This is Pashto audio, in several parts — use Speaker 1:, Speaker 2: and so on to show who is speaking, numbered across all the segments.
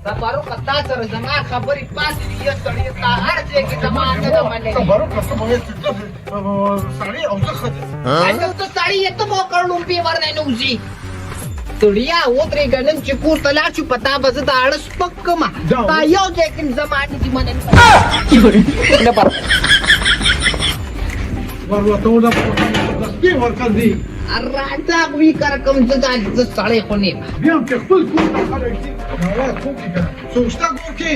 Speaker 1: تبرک تا سره زما خبرې پاتې دي، یو سړی تا هر ځای کې زما نه ده منلې.
Speaker 2: تبرک ته به چې ته سړی او زه ښځه.
Speaker 1: هلته ته سړی یې، ته به وکړ لومبې ورنه نه وځي. ستړیا ودرېږه، نن چې کور ته لاړ شو په تا به زه دا اړه سپک کړم. تا یو ځای کې زما نه دي منلې. نه بر
Speaker 2: ورته وله دستي ورکړ دي.
Speaker 1: راځه وی کر کوم، زه دا زه سړی خو نه یم.
Speaker 2: بیا هم چې خپل کور ته خلک ځي اواز خو کې که نه څوک شته کور کې؟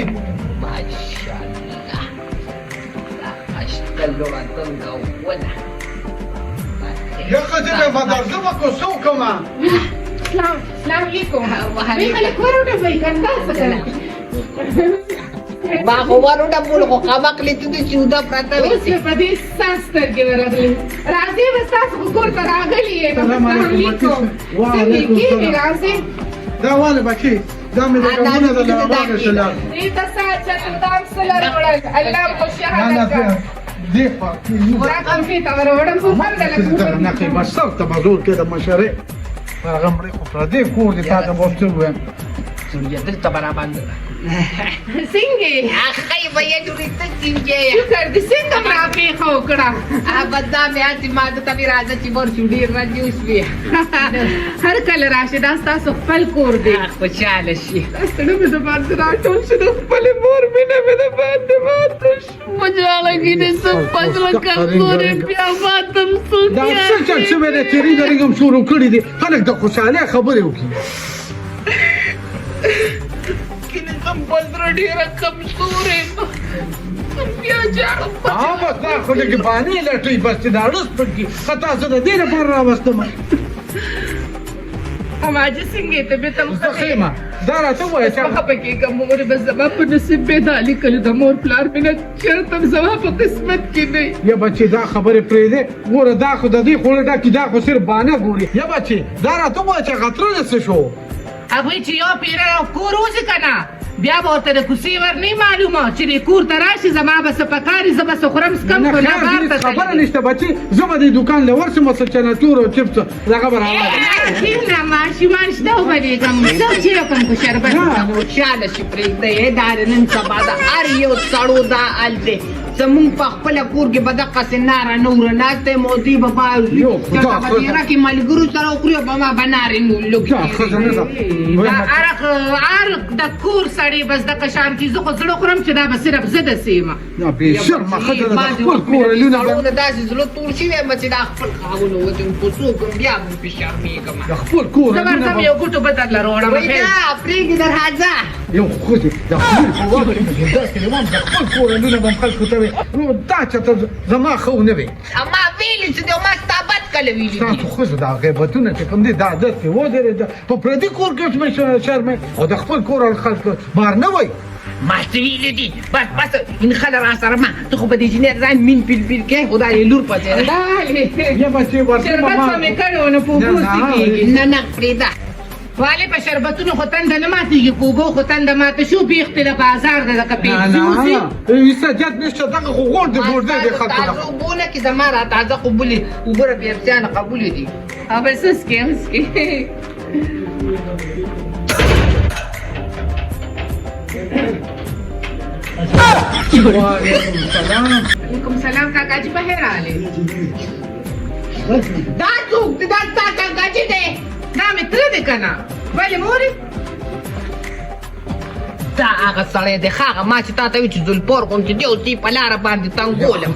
Speaker 1: ماشاءالله، دا ښایسته لوړه څنګه ونه.
Speaker 2: یا ښځې مې به درځم که څه وکړم؟
Speaker 3: سلام، سلام علیکم.
Speaker 1: وعلیکم.
Speaker 3: وی خلک وروډه وای کنده څه کنه؟
Speaker 1: ما خو وروډه بول، خو قمقلې ته دې چې اوده پرته وې.
Speaker 3: اوس مې په دې ستا سترګې ورغلې. راځې به، ستاسو خو کور ته راغلي یې نو.
Speaker 2: سلام
Speaker 3: السلام
Speaker 2: علیکم.
Speaker 3: علیکم.
Speaker 2: وعلیکم
Speaker 3: څنګه کېږي؟
Speaker 2: سلام.
Speaker 3: راځې.
Speaker 2: دا واله بچي، دا مې د ګمونه د راغله.
Speaker 3: دې ته سا چتو دام څه لره وړل، الله مو
Speaker 2: نه
Speaker 3: خوشحاله
Speaker 2: نه
Speaker 3: کړه.
Speaker 2: دې خوا.
Speaker 3: دا کمپې ته وروړم، خو هم د لږ.
Speaker 2: دغه نقې بس سر ته به زور کې د مشرې هغه مړې، خو پردې کور دې تا ته به څه ووایم؟
Speaker 1: سړیه دلته به راباندې.
Speaker 3: څنګه یې؟
Speaker 1: ښه به یې لورې، ته څنګه یې؟
Speaker 3: شکر دې. څنګه مې راپېښه وکړه؟
Speaker 1: بس دا مې هسې ما ته مې راځه چې ورشو، ډېر ورځې وشوې.
Speaker 3: هر کله راشې، دا ستاسو خپل کور دی.
Speaker 1: خوشحاله شي.
Speaker 3: زړه مې د باندې راټول شو، د خپلې مور مینه مې د باندې ماته شو.
Speaker 1: خوشحاله کړې، څه فصله کمزورې بیا ماتم څوک.
Speaker 2: دا څه چل شوی دی چې ریګ ریګ هم شروع کړي دي؟ خلک د خوشحالۍ خبرې وکړي.
Speaker 1: کینې زم بل ډېره کمزورې بیا جاړم.
Speaker 2: ها بس دا خو لږې بانې لټوي، بس چې دا ړس پټ کړي. خطا زه د دې لپاره راوستم.
Speaker 3: اماجي څنګه یې؟ طبیعت هم
Speaker 2: زه
Speaker 3: ښه
Speaker 2: ښه
Speaker 3: دی؟
Speaker 2: یم. دا راته ووایه چې
Speaker 3: مه خفه کېږه مورې، بس زما په نصیب مې دا لیکلي، د مور پلار مې نه چېرته هم زما په قسمت کې نه.
Speaker 2: یا بچې دا خبرې پرېږدې، ګوره دا خو د دې خوله ډکې، دا خو صرف بانه ګوري. یا بچې دا راته ووایه چې هغه تره دې څه شو؟
Speaker 3: هغوی چې یو پیره کور وځي که نه، بیا به ورته د کوڅې ور نه معلومه چې دې کور ته راشي، زما به څه پکار وي، زه به څه خورم څکم،
Speaker 2: نه
Speaker 3: خو نه
Speaker 2: خیر
Speaker 3: بار
Speaker 2: دې
Speaker 3: ته
Speaker 2: خبره
Speaker 3: تللی.
Speaker 2: نشته بچې، زه به دې دوکان له ورشم، څه چنچور او چپس دغه به راواخلم.
Speaker 3: کښېنه، ماشومان شته، وبلېږم زه چې وکړم خو شربت.
Speaker 1: خوشحاله شي، پرېږده یې. دا د نن سبا د هر یو سړو دا حال دی. زمونږ په خپله کور کې به دقسې ناره نوره ناست یم او دوی به
Speaker 2: یو خدا
Speaker 1: چېرته به دیره کې ملګرو سره وخوري او به ما به نارې لوګي.
Speaker 2: دا ښځه نه ده.
Speaker 3: دا عرق عرق د کور سړی بس د قشان کې، زه خو زړه خورم چې دا به صرف زه داسې یم.
Speaker 2: دا بې شرمه ښځه ده، د خپل کور لونه
Speaker 1: سړو نه داسې زړه تور شوی یم چې دا خپل خاوند وځم په څوک بیا به پې شرمېږم.
Speaker 2: د خپل کور
Speaker 3: زه
Speaker 2: لونه
Speaker 3: ورځم یو ګوټو به درله راوړم.
Speaker 1: وایي دا پرېږدي دروازه.
Speaker 2: یو ښځې د خپل په وخت کې مې داسې وم، د خپل کور لونه به هم خلکو ته وې. نو دا چې ته زما ښه ونه وې.
Speaker 1: ما ویلي چې دی ما ستا بد کله ویلي دي؟
Speaker 2: ستاسو ښځو دا غیبتونه چې کوم دي، دا عادت کې ودرېده. په پردي کور کې اوس مې شرمې او د خپل کور خلک بار نه وایي.
Speaker 1: ما څه ویلي دي؟ بس بس انخله را سره ما ته خو به دې جنۍ ځان مین پیل پیل کې، خدای یې لور پسې ده.
Speaker 2: یا بچې ورته
Speaker 3: شربت به مې کړی و نو په اوبو څه کېږي؟
Speaker 1: نه نه، پرېږده.
Speaker 3: والې په شربتونو خو تنده نه ماتېږي، په اوبو خو تنده ماته شو. بیخ ته د بازار ده لکه پیپسي وځي.
Speaker 2: هیڅ حاجت نشته، دغه خو غوړ دی، غوړ دی د خلکو
Speaker 1: تازه
Speaker 2: له
Speaker 1: اوبو نه کې زما را تازه قبولې اوبه را پیپسیانه قبولې دي.
Speaker 3: او بس وڅکې وڅکې.
Speaker 2: وعلیکم سلام.
Speaker 3: علیکم سلام کاکا جي، په خیر راغلې.
Speaker 1: دا څوک دی؟ دا ستا کاکا جي دی؟
Speaker 3: دا مې تره دی که نه؟ ولې مورې؟
Speaker 1: دا هغه سړی دی، هغه ما چې تا ته ویل چې زلفور غوندې دی او زه یې په لاره باندې تنګولم.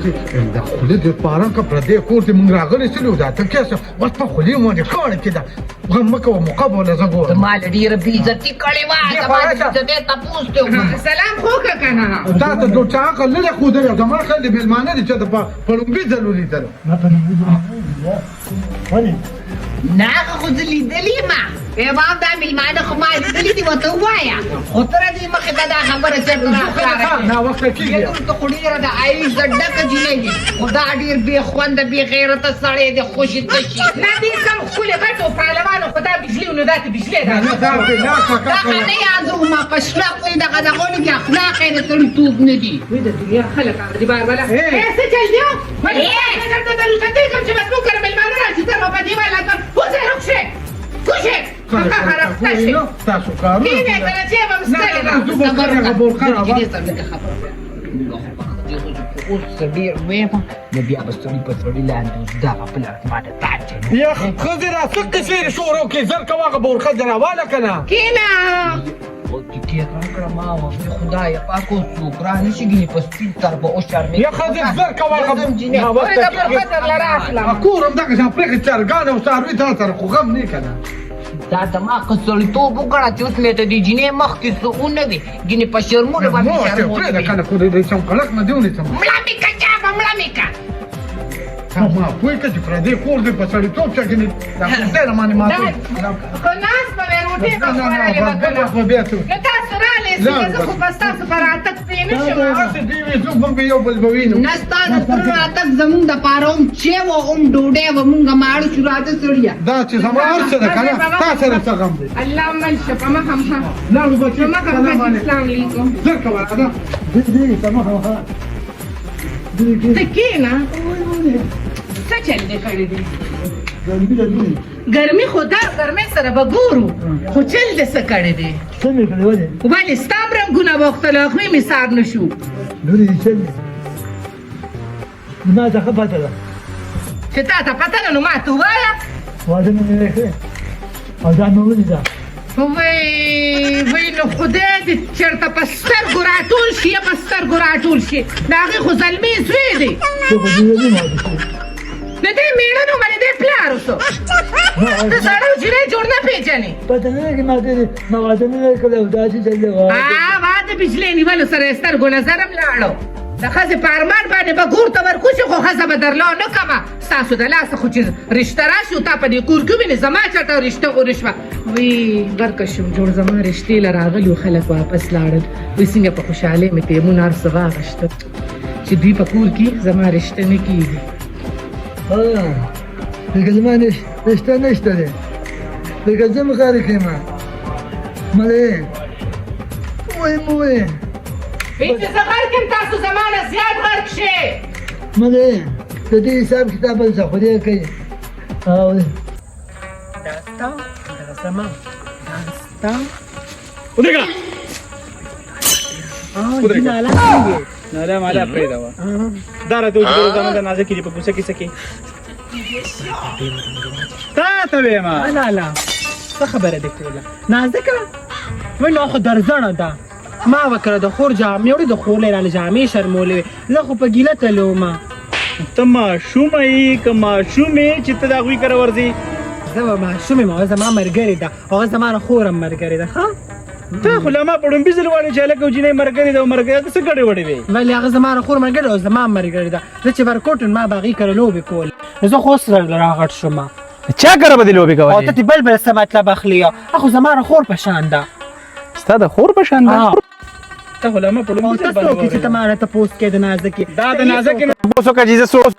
Speaker 2: د خولې دې پارم که پردې کور دې مونږ راغلي سلو، دا ته کیسه بس په خولې باندې کاڼه کې ده. غم مه کوه، موقع به له زه ګورم.
Speaker 1: زما له ډېره بېعزتي کړې وه،
Speaker 2: دې
Speaker 1: زما
Speaker 2: خوا
Speaker 1: د
Speaker 2: راشه.
Speaker 1: بېعزتۍ تپوس دی وکړه.
Speaker 3: سلام خو که که نه؟
Speaker 2: تا ته جوړ چا عقل نه دی ښودلی؟ زما خیال د مېلمانه دي چې ته په لومړي ځل ولیدل.
Speaker 1: نه، هغه خو زه لیدلې ما امام دا مېلمانه خو ما لیدلي دي، ورته ووایه خو تر دې مخې ته دا خبره چېرته راښکاره کړې.
Speaker 2: ناوخته کېږي.
Speaker 1: لور ته خو ډېره د عایش د ډکه جینۍ دي، خو دا ډېر بې خونده بې غیرته سړی دی، خوشې څه شي.
Speaker 3: نه دې سم ښکلي غټو پهلوانو، خو دا بجلي نو دا ته بجلي ده.
Speaker 2: نه دا پې لا کاکا.
Speaker 1: دغه نه یادو ما په شلق دی، دغه دغه کې اخلاق یې د سړیتوب نه دي.
Speaker 3: وی د دنیا خلک هغه دي بار والا.
Speaker 2: ای.
Speaker 3: څه چل دی؟ ولې درته درته کوم چې بس موږ کره مېلمانه راشي، ته به په دې والا کړ وځه، رک شې کوشې. ښه شي.
Speaker 2: تاسو کارونه
Speaker 3: کینه کنه چې به
Speaker 2: نه
Speaker 3: مستلې
Speaker 2: نه زه به هغه بورقه راوړم.
Speaker 1: اوس څه ډېر وایم، نو بیا به سړي په سړي لاندې اوس دغه پلار ما ته تا چلو.
Speaker 2: یا ښځې را څه قصې شروع کړې، زر کوه هغه بورقه دې راواله که نه.
Speaker 3: کینه.
Speaker 1: او چې کیک راکړه ما وې، خدای پاک، اوس څوک را نه شي، ګینې په سپین تر به وشرمېږم.
Speaker 2: یا ښځې زر کوه هغه
Speaker 1: زه ځم جینۍ.
Speaker 3: ورې دا برقه درله راخلم.
Speaker 2: کور هم دغه شان پرېږدي، چرګان او څاروي تا سره خو غم نه که نه.
Speaker 1: دا د ما که سړیتوب وکړه چې اوس مې ته د جینۍ مخکې څه ونه وي، ګینې په شرمونو به مې
Speaker 2: مور ته
Speaker 1: شرمولې
Speaker 2: پرېږده
Speaker 1: وي.
Speaker 2: که نه، خو دې چمکړک نه دی ونیسم.
Speaker 3: مړه مې که چا به مړه مې که.
Speaker 2: ما پوه کړه چې پردی کور دی په سړیتوب چا کې دا خدای را باندې ماتوي.
Speaker 3: خو ناست به وې، روټۍ به
Speaker 2: نه نه
Speaker 3: خوړلې وه
Speaker 2: نه
Speaker 3: که نه؟
Speaker 2: خو بیا څه؟
Speaker 3: نو تاسو رالئ،
Speaker 2: لاړو
Speaker 3: زه خو به ستاسو په راتګ پوه نه شم.
Speaker 2: هسې دوی وي، څوک مونږ به یو بل به وینو.
Speaker 1: نه، ستا د تره راتګ زمونږ دپاره هم چای وه هم ډوډۍ وه، مونږ ماړه شو. راځه سړیه.
Speaker 2: دا چې زما هر څه ده که نه، تا سره څه غم دی؟
Speaker 3: الله مل شه، په مخه ښه.
Speaker 2: لاړو بچي.
Speaker 3: په مخه
Speaker 2: سلام
Speaker 3: ښه.
Speaker 2: علیکم.
Speaker 3: السلام علیکم.
Speaker 2: زر کوه راځه. دې ته مخه مخه.
Speaker 3: ته کښېنه. څه چل دې کړی دی؟ ګرمي خو ده، ګرمۍ سره به ګورو، خو چل دې څه کړی دی؟
Speaker 4: څه مې کړی؟ ولې؟
Speaker 3: ولې ستا هم رنګونه وختل، هغوی مې سار نه شو.
Speaker 4: لورې دې چل دی، ما ته ښه پته ده.
Speaker 3: چې تا ته پته ده نو ما ته ووایه.
Speaker 4: واده مې نه دی کړی او دا مې ولیده.
Speaker 3: وی وی، نو خدای دې چېرته په سترګو راټول شي، یا په سترګو راټول شي. د هغې خو زلمی زوی دی.
Speaker 4: ته خو دې نه واده شوې.
Speaker 3: د دې مېړه نو باندې دې پلار اوسو. ته زړه او جینۍ جوړ نه پېژنې.
Speaker 4: پته نه لګي، ما ته ما واده نه دی کړی او داسې چل دی واده.
Speaker 3: واده بجلۍ نیولو سره یې سترګو نظر هم لاړو. د ښځې په ارمان باندې به ګور ته ورکوشي، خو ښځه به درلو نه کمه. ستاسو د لاسه خو چې رشته راشي او تا په دې کور کې ووینې، زما چېرته رشته ونشوه. وی ورکه شوم جوړ، زما رشتې له راغلي خلک واپس لاړل. وی څنګه په خوشحالۍ مې تیمونه هر څه واغېستل چې دوی په کور کې زما رشته نه کېږي.
Speaker 4: لکه زما رشته نشته دی، لکه زه مخارې یم. ملې وایي مو وایي.
Speaker 3: وی چې زه غرق یم، تاسو زما نه زیات غرق شئ.
Speaker 4: ملې د دې حساب کتاب بل څه خدای کوي او
Speaker 3: دا ستا، دا زما، دا ستا.
Speaker 5: ودرېږه.
Speaker 3: نالا.
Speaker 5: نالا مالا پرېږده وه. دا راته وچې روزانه د نازکې دي په کوڅه کې څه کې تا ته وایم.
Speaker 6: لالا څه خبره دې کوله؟ نازکه وای نو خو درځنه ده. ما وکړه د خور جامې وړي، د خور له راله جامې شرمولې وې، زه خو په ګیله تللی وم.
Speaker 5: ته ماشومه یې که ماشوم یې چې ته د هغوی کره ورځې؟
Speaker 6: زه به ماشوم یم، هغه زما ملګرې ده، هغه زما د خور هم ملګرې ده. ښه
Speaker 5: ته خو لا ما په ړومبي ځل واړې چې هلک او جینۍ ملګرې ده او ملګرې ته څه ګډې وډې وې؟
Speaker 6: ولې هغه زما د خور ملګرې ده او زما هم ملګرې ده. زه چې ورکوټ وم، ما به هغې کره لوبې کولې، نو زه خو اوس راغټ شوم.
Speaker 5: چا کره به دې لوبې
Speaker 6: او
Speaker 5: کولې؟
Speaker 6: ته ترې بل بل څه مطلب اخلې؟ هغه خو زما د خور په شان ده.
Speaker 5: ستا د خور په شان ده؟
Speaker 6: آه.
Speaker 5: ته خو لا ما په
Speaker 6: او
Speaker 5: ړومبي
Speaker 6: ته
Speaker 5: ځل باندې
Speaker 6: څوک یې چې ته
Speaker 5: واورېدم.
Speaker 6: ما نه تپوس کوې د نازکې؟
Speaker 5: دا د نازکې نه تپوس وکړه چې زه څوک.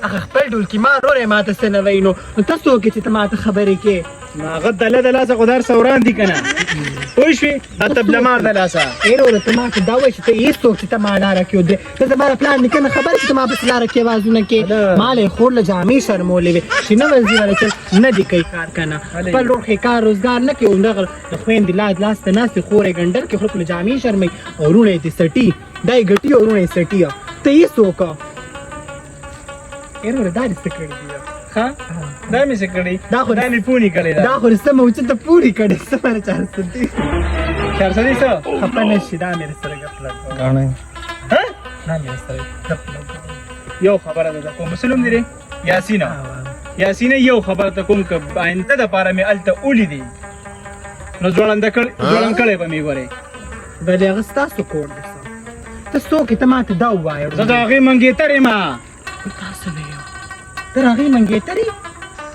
Speaker 6: هغه خپل ډولکي ما وروری ما ته څه نه وایي، نو ته څوک یې چې ته ما ته خبرې کوې؟
Speaker 5: نو هغه دله د لاسه خو د هر څه وران دي که نه، پوه شوې؟ دا تبلمار د لاسه.
Speaker 6: ای وروره، ته ما ته دا وایې چې ته یې څوک چې ته ما لاره کې ودرې؟ ته زما د پلار نیکه نه خبر چې ته ما پسې لاره کې اوازونه کې؟ ما له یې خور له جامې شرمولې وې چې نه ورځي وله چې نه دې کوي کار که نه، خپل ورور ښې کار روزګار نه کوي، همدغه د خویندې لاس لاس ته ناستې، خور یې ګنډل کې، خلکو له جامې شرموي او وروڼه یې ترې څټي، دا یې ګټي او وروڼه یې څټي. ته یې څوک؟ ای وروره، دا دې څه کړي دي؟
Speaker 5: ښه، دا مې څه کړي؟
Speaker 6: دا خو
Speaker 5: دا مې پوني کړې ده.
Speaker 6: دا خو دې سمه اوچته پورې کړې. څه چارسدي؟
Speaker 5: چارسدي څه؟
Speaker 6: خفه نه شي، دا مې سره ګپ لګوه.
Speaker 5: ها؟
Speaker 6: دا مې سره ګپ لګوه.
Speaker 5: یو خبره ده کوم مسلم دی یاسینه، یاسینه یو خبره ته کوم، که آینده دپاره مې هلته ولیدې نو ځوړند کړ ځوړند کړی به مې ګورې.
Speaker 6: بلې هغه ستاسو کور دی. ته څوک یې؟ ته ما ته دا ووایه.
Speaker 5: زه د هغې منګېتر یم.
Speaker 6: تاسو به یو تر هغې منګېتر یې؟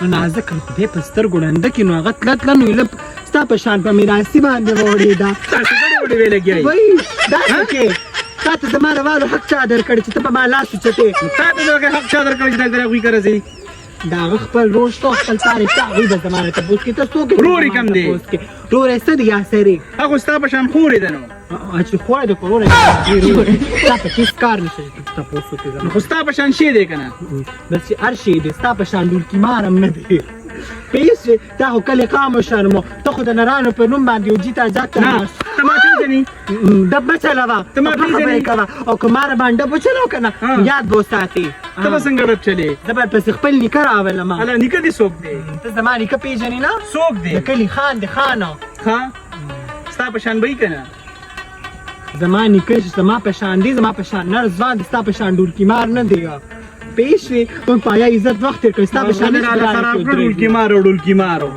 Speaker 6: نو نازکه خدای په سترګو ړنده کړي، نو هغه تله تله نو یې ستا په شان په میراثي باندې ووړېده.
Speaker 5: تاسو ګډې وډې وې لګیا یې؟
Speaker 6: وایي دا څه کې تا ته زما د والو حق چا درکړی چې ته په ما لاس اوچتې؟
Speaker 5: تا ته د هغې حق چا درکړی چې دلته هغوی کره ځې؟
Speaker 6: د هغه خپل ورور شته او خپل پلار یې شته، هغوی به زما نه تپوس کوي. ته څوک یې چې
Speaker 5: ورور یې
Speaker 6: زما
Speaker 5: کوم دی؟
Speaker 6: تپوس کوې؟ ورور یې څه دی؟ یا سرې
Speaker 5: هغه ستا په شان خور یې ده. نو
Speaker 6: چې خور یې د کورور یې، ستا په هېڅ کار نشته چې ته تپوس وکړې زما.
Speaker 5: خو ستا په شان شی دی که نه؟
Speaker 6: بس چې هر شی دی، ستا په شان ډولکي مار هم نه دی. پیسې تا خو کلی قام وشرمو، ته خو د نرانو په نوم باندې یو جیتا جاته
Speaker 5: نه، ته ما پېژنې؟
Speaker 6: ډب مه چلوه،
Speaker 5: ته ما
Speaker 6: خپله خبرې
Speaker 5: پېژنې؟
Speaker 6: کوه، او که ما راباندې ډب وچلو که نه یاد به وساتې.
Speaker 5: ته به څنګه ډب چلې؟
Speaker 6: زه به پسې خپل نیکه راولم.
Speaker 5: هله نیکه دې څوک دی؟
Speaker 6: ته زما نیکه پېژنې نه؟
Speaker 5: څوک دی؟
Speaker 6: د کلي خان دی، خان.
Speaker 5: ښه، ستا په شان به یي که نه؟
Speaker 6: زما نیکه چې زما په شان دی، زما په شان نر ځوان دی، ستا په شان ډولکي مار نه دی. پوه شوې؟ موږ پایا عزت وخت تېر کړی، ستا په شان هېڅ
Speaker 5: راله
Speaker 6: په لاره
Speaker 5: خراب
Speaker 6: کې
Speaker 5: کړو. ډولکي مارو، ډولکي مارو.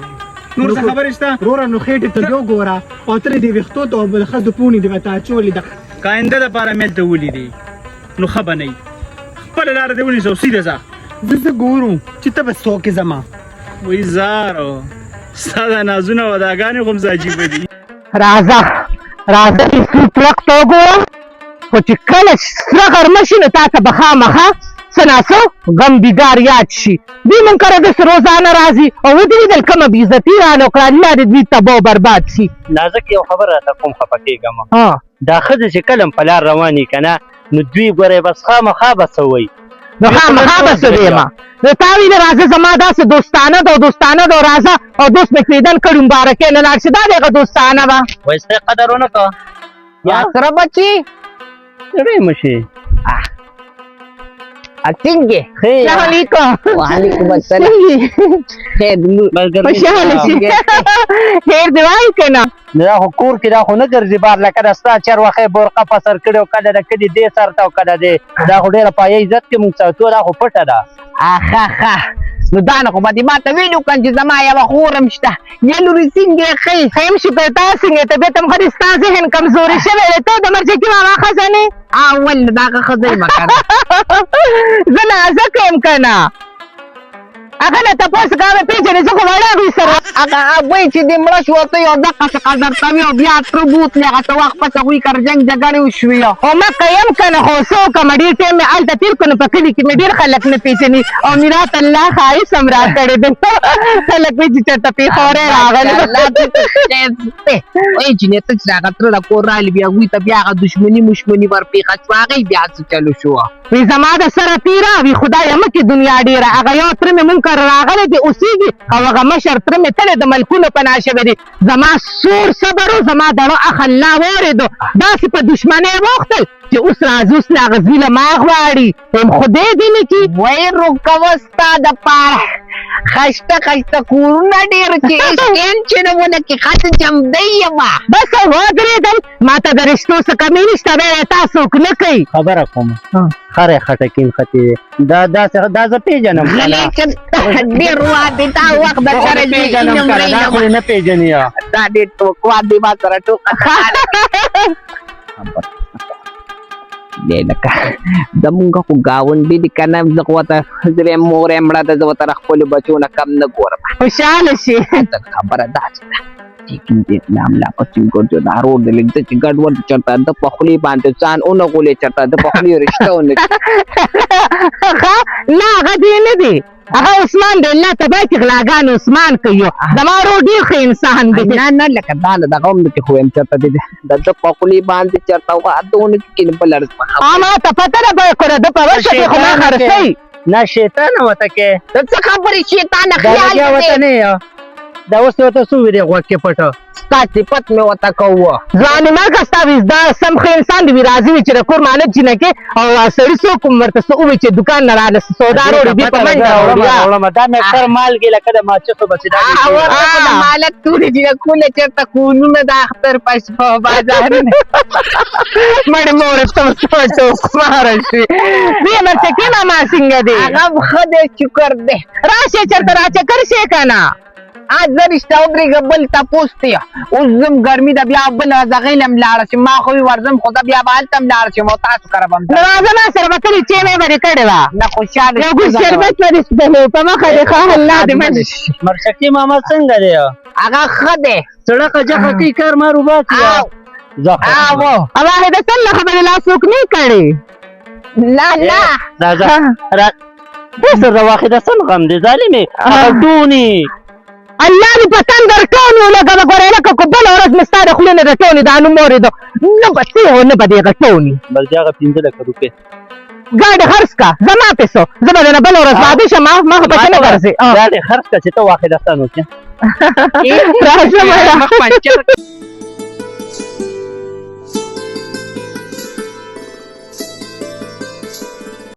Speaker 5: نور څه خبرې شته؟
Speaker 6: وروره نو خېټې ته دې وګوره، او ترې دې ویښتو ته او د ښځو پوڼې دې ورته اچولې ده.
Speaker 5: که آینده دپاره مې هلته ولیدې نو ښه به نه وي. خپله لاره دې ونیسه او سیده ځه.
Speaker 6: زه ګورم چې ته به څوک یې زما.
Speaker 5: وایي زارو، ستا دا نازونه او اداګانې خو هم څه عجیبه دي.
Speaker 3: راځه راځه چې سور ترک ته وګوره، خو چې کله سره غرمه شي نو تا ته به خامخا څه ناڅه غم بیګار یاد شي. دوی مونږ کره داسې روزانه راځي او ودې لیدل کومه بېعزتي رانه وکړه، الله دې دوی تباه او برباد شي.
Speaker 7: نازک، یو خبره راته کوم، خفه کېږه مه. دا ښځې چې کله هم په لار روانې که نه، نو دوی ګورې بس خامخا به څه وایي.
Speaker 3: نو خامخا به څه وایم؟ نو تا ویل راځه زما داسې دوستانه ده او دوستانه ده، راځه او دوست مې پیدل کړي، مبارکۍ نه لاړ شي، دا دی هغه دوستانه وه.
Speaker 7: وایي ستا قدر ونه کړه.
Speaker 1: یا سره بچي
Speaker 7: ستړی مه شې.
Speaker 1: څنګه؟
Speaker 7: ښه یې؟
Speaker 3: السلام علیکم.
Speaker 1: وعلیکم السلام. خیر نور؟
Speaker 3: خوشحاله شي، خیر دې وایي که نه؟
Speaker 7: دا خو کور کې دا خو نه ګرځي بار، لکه دا ستا چرواخی برقه په سر کړې، او کله د کلي دې سر ته او کله دې. دا خو ډېره پایه عزت کې مونږ ساتو، دا خو پټه ده.
Speaker 1: اخه ښه، نو دا نه خو به دې ما ته ویلي وکړه چې زما یوه خور هم شته. یا لورې څنګه یې؟ ښه یې؟
Speaker 3: ښه یم شکر، تا څنګه یې؟ طبیعت هم ښه دی؟ ستا ذهن کمزوری شوی دی، ته د مرچکي ماما ښځه نه یې؟
Speaker 1: اول نو دا هغه ښځه یم که نه؟
Speaker 3: زه نازکه یم که نه؟ هغه نه تپوس کوه، هغه پېژنې؟ زه خو وړه هغوی سره.
Speaker 1: هغه هغوی چې دې مړه شو، ته یو دقسې قدرتوي او بیا تره بوتلې، هغه څه وخت پس هغوی کره جنګ جګړې وشوې.
Speaker 3: خو مکه یم که نه، خو څه وکړم، ډېر ټایم مې هلته تېر کړو، نو په کلي کې مې ډېر خلک نه پېژني، او میرات الله ښایست هم راکړی دی. خلک وایي چې چېرته پېښوری راغلی.
Speaker 1: الله دې خیر دی. وایي جینۍ ته چې هغه تره له کور راغلي، بیا هغوی ته بیا هغه دښمني مشمني ورپېښه شوه، هغې بیا څه چلو شو؟
Speaker 3: وی زما د سره تیره وی، خدایه مه کې دنیا ډېره. هغه یو تره مې مونږ کره راغلی دی اوسېږي، او هغه مشر تره مې تللی د ملکونو په ناه شوی دی. زما سور صبر و، زما دړه اخ الله واورېدو، داسې په دښمنۍ وختل چې اوس راځي، اوس له هغه زوی له ما غواړي. وایم خدای دې نه کړي.
Speaker 1: وایي روکوه ستا دپاره خسته خسته کورونه ډېر چې ټینشن ونه کړي، ښه جمدی یم.
Speaker 3: بس ودرېدم، ما ته د رشتو څه کمی نشته، بیا تا څوک نه کوي.
Speaker 7: خبره کوم، خره خټکین ختی دی، دا داسې دا زه پېژنم.
Speaker 1: غلی شه، ډېر وار دی دا وخت د
Speaker 7: زه خو
Speaker 1: سره
Speaker 7: نه پېژنم که نه، دا خو یې نه پېژني.
Speaker 1: دا ډېر ټوکوان دی، ما سره ټوکه دی. لکه زمونږ خو ګاونډي دي که نه، زه خو ورته زه وایم مور یې مړه ده، زه ورته خپلو بچو نه کم نه ګورم.
Speaker 3: خوشحاله شي.
Speaker 1: خبره داسې ده چې کوم دې نام لا پسې وګرځو، دا ورور دی لږ چې ګډوډ، چېرته د په خولې باندې ځان ونه غولې، چېرته د په خولې رشته ونه.
Speaker 3: ښه نه، هغه دی نه دی، هغه عثمان دی. الله تباه کړي غلاګان عثمان کوي. زما ورور ډېر ښه انسان دی.
Speaker 1: نه نه، لکه دا نه دغه هم نه چې خو وایم چېرته دی د ده په خولې باندې چېرته واده ونه کړي، نو بله ورځ به خبر.
Speaker 3: ما ته پته ده، به کړه ده په وشه کې خو ما خرڅوي.
Speaker 7: نه شیطان ورته کې.
Speaker 1: ته څه خبرې شیطانه
Speaker 7: دا
Speaker 1: خیال
Speaker 7: لګیا
Speaker 1: دې
Speaker 7: ورته نه یې. دا اوس ورته څه ویلې غوږ کې پټه؟
Speaker 1: ستا صفت مې ورته کوه.
Speaker 3: ځواني مرګه ستا وي، دا سم ښه انسان دی وي، راضي وي چې د کور مالک جینکې او سړي څوک هم ورته څه ووایي چې دکان نه راله سودا راوړي، دوی په منډه راوړي.
Speaker 7: راوړم دا مې اکثر مالګې لکه د ماچسو بسې دا
Speaker 1: هغه ورته خو د مالک تورې جینکو له چېرته کورونه د اختر په شپه بازارونه.
Speaker 3: مړې مور ته ټوکماره شوې. دې مرچکې ماما څنګه دی؟
Speaker 1: هغه هم ښه دی، شکر دی.
Speaker 3: راشه چېرته راچکر شې که نه؟
Speaker 1: زه رښتیا ودرېږه، بل تپوس دی. اوس ځم، ګرمي ده، بیا بله ورځ هغې له هم لاړه شم. ما خو وي ورځم، خو زه بیا به هلته هم لاړه شم او تاسو کره به هم.
Speaker 3: نو راځه ما سره به کلي چای مې به دې کړې وه.
Speaker 1: نه خوشحاله.
Speaker 3: یو ګوز شربت به دې څښلی په مخه دې ښه، الله دې مل شي.
Speaker 7: مرچکې ماما څنګه دی؟
Speaker 1: هغه ښه دی.
Speaker 7: سړکه جخه کوي، کار مار وباسي.
Speaker 1: او
Speaker 3: واحده څنګه خبرې لا څوک نه کړې؟
Speaker 1: نه نه.
Speaker 7: راځه را څه د واحده سن غم دی ظالمې هغه ټونی.
Speaker 3: الله دې په تندر ټونی ولګوه. ګوره لکه که بله ورځ مې ستا د خولې نه د ټونی دا نوم واورېدو، نه به څه او نه به دې هغه ټونی.
Speaker 7: بس دې هغه 5 لکه روپۍ.
Speaker 3: ګاډی خرڅ کا، زما پیسو، زه به درنه بله ورځ واده شم. ما خو پسې نه ګرځې.
Speaker 7: ګاډی خرڅ کړه چې ته واخلې دستان وکړې.
Speaker 3: راځه.
Speaker 1: مخ پنچر.